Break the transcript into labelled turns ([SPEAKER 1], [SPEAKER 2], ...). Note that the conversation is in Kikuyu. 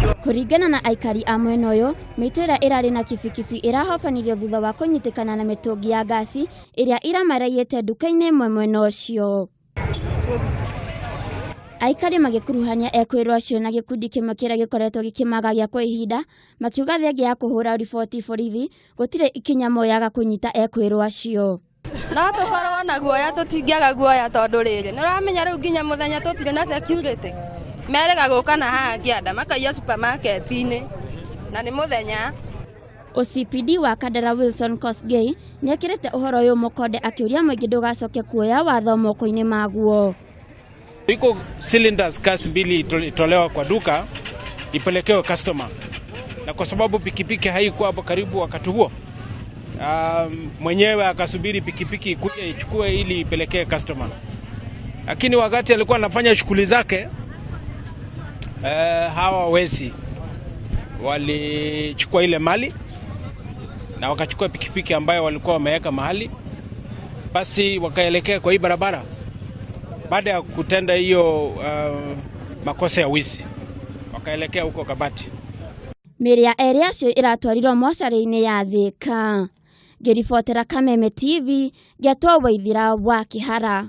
[SPEAKER 1] Kũringana na aikari a mwena ũyũ, mĩitũ ĩrĩa ĩrarĩ na kibikibi ĩrahobanirio thutha wa kũnyitĩkana na mĩtũngi ya ngasi ĩrĩa iramaraiyĩte nduka-inĩ ĩmwe mwena ũcio. Aikari magĩkuruhania ekwĩrwo acio na gĩkundi kĩmwe kĩrĩa gĩkoretwo gĩkĩmagagia kwa ihinda, makiuga thengia ya kũhũra riboti borithi, gũtirĩ ikinya moyaga kũnyita ekwĩrwo acio.
[SPEAKER 2] No tũkorwo na guoya, tũtingĩaga guoya tondũ rĩrĩ, nĩ ũramenya rĩu nginya mũthenya tũtirĩ na security. Merĩga gũka na haha kĩanda makaiya supermarket-inĩ na nĩ mũthenya.
[SPEAKER 1] OCPD wa Kandara Wilson Kosgei nĩekĩrĩte ũhoro ũyũ mũkonde akĩũria mũingĩ ndũgacoke kuoya watho moko-inĩ maguo.
[SPEAKER 3] Iko cylinders gas mbili itolewa kwa duka ipelekewe customer, na kwa sababu pikipiki haikuwa hapo karibu wakati huo, mwenyewe akasubiri pikipiki ikuje ichukue ili ipelekee customer, lakini wakati alikuwa anafanya shughuli zake, hawa wezi walichukua ile mali na wakachukua pikipiki ambayo walikuwa wameweka mahali, basi wakaelekea kwa hii barabara baada ya kutenda hiyo makosa ya wizi wakaelekea huko Kabati.
[SPEAKER 1] Mĩĩrĩ ya erĩ acio ĩratwarirwo mocarĩ-inĩ ya Thĩka. Ngĩribotera Kameme TV, ngetwo Waithira wa Kĩhara.